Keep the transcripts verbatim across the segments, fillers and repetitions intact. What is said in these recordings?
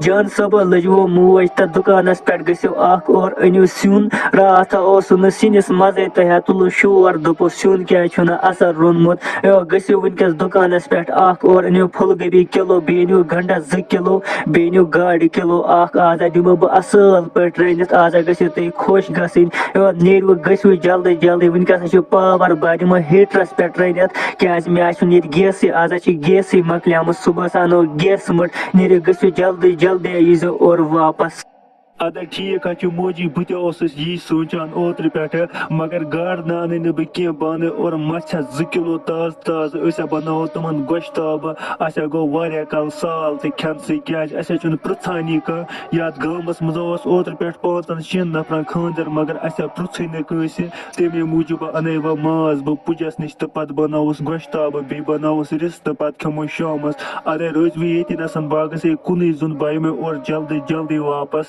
جان صٲبہ لٔجوو موج تہٕ دُکانَس پٮ۪ٹھ گٔژھِو اَکھ اور أنِو سیُن۔ راتھ اوسُن نہٕ سِنِس مَزَے تہٕ ہا تُلُن شور، دوٚپُس، "سیُن کیٛازِ چھُنہٕ اَصٕل روٚنمُت؟" یو گٔژھِو وٕنکٮ۪س دُکانَس پٮ۪ٹھ اَکھ اور أنِو پھُل گوبی کِلوٗ، بیٚیہِ أنِو گَنٛڈَس زٕ کِلوٗ، بیٚیہِ أنِو گاڈِ کِلوٗ اَکھ۔ آز ہا دِمو بہٕ اَصٕل پٲٹھۍ رٔنِتھ، آز ہا گٔژھِو تُہۍ خۄش گژھٕنۍ۔ یو نیٖرِو گٔژھِو جلدی جلدی، وٕنکٮ۪س ہا چھُ پاوَر، بہٕ ہا دِمو ہیٖٹرَس پٮ۪ٹھ رٔنِتھ، کیٛازِ مےٚ ہا چھُنہٕ ییٚتہِ گیسٕے، آز ہا چھِ گیسٕے مۄکلیٛامُت، صُبحَس اَنو گیسہٕ مٔٹ۔ نیٖرِو گٔژھِو جلدی جلدی، ییٖزیو اورٕ واپَس۔ اَدٕ ٹھیٖک حظ چھُ موجی، بہٕ تہِ اوسُس یی سونٛچان اوترٕ پٮ۪ٹھٕ، مگر گاڈٕ نہٕ اَنٕے نہٕ بہٕ کینٛہہ، بہٕ اَنہٕ اورٕ مَژھ ہَتھ زٕ کِلوٗ تازٕ تازٕ، أسۍ ہا بَناوو تِمَن گۄشتابہٕ۔ اَسہِ ہا گوٚو واریاہ کال سال تہِ کھٮ۪نسٕے، کیٛازِ اَسہِ ہا چھُنہٕ پرٛژھانٕے کانٛہہ۔ یَتھ گامَس منٛز اوس اوترٕ پٮ۪ٹھ پانٛژَن شٮ۪ن نَفرَن خانٛدَر، مگر اَسہِ ہا پرٛژھٕے نہٕ کٲنٛسہِ۔ تَمے موٗجوٗب اَنے وۄنۍ ماز بہٕ پُجَس نِش تہٕ پَتہٕ بَناووس گۄشتابہٕ، بیٚیہِ بَناووس رِستہٕ، پَتہٕ کھٮ۪مو شامَس۔ اَدَے روزِ وۄنۍ ییٚتی نَسَن، بہٕ ہا گژھٕ ہے کُنُے زوٚن، بہٕ یِمَے اورٕ جلدی جلدی واپَس۔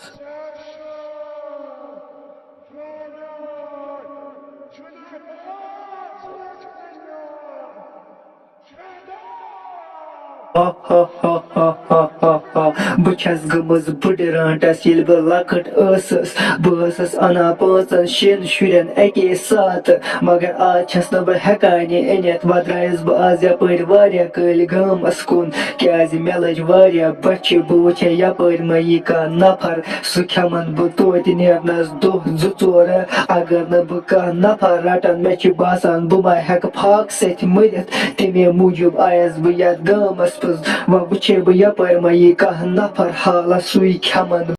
بہٕ چھَس گٔمٕژ بٕڈٕ رانٛٹَس، ییٚلہِ بہٕ لۄکٕٹ ٲسٕس۔ بہٕ ٲسٕس اَنان پانٛژَن شٮ۪ن شُرٮ۪ن اَکے ساتہٕ، مگر آز چھَس نہٕ بہٕ ہٮ۪کان یہِ أنِتھ۔ وۄنۍ درٛایَس بہٕ آز یَپٲرۍ واریاہ کٲلۍ گامَس کُن، کیٛازِ مےٚ لٔج واریاہ بۄچھِ۔ بہٕ وٕچھے یَپٲرۍ ما یی کانٛہہ نفر، سُہ کھٮ۪مَن بہٕ توتہِ نیرنَس دۄہ زٕ ژور۔ اگر نہٕ بہٕ کانٛہہ نفر رَٹَن، مےٚ چھِ باسان بہٕ ما ہٮ۪کہٕ فاقہٕ سۭتۍ مٔرِتھ۔ تَمے موٗجوٗب آیَس بہٕ یَتھ گامَس منٛز۔ وۄنۍ وٕچھے بہٕ یَپٲرۍ ما یی کانٛہہ نفر حالَس، سُے کھٮ۪مَن۔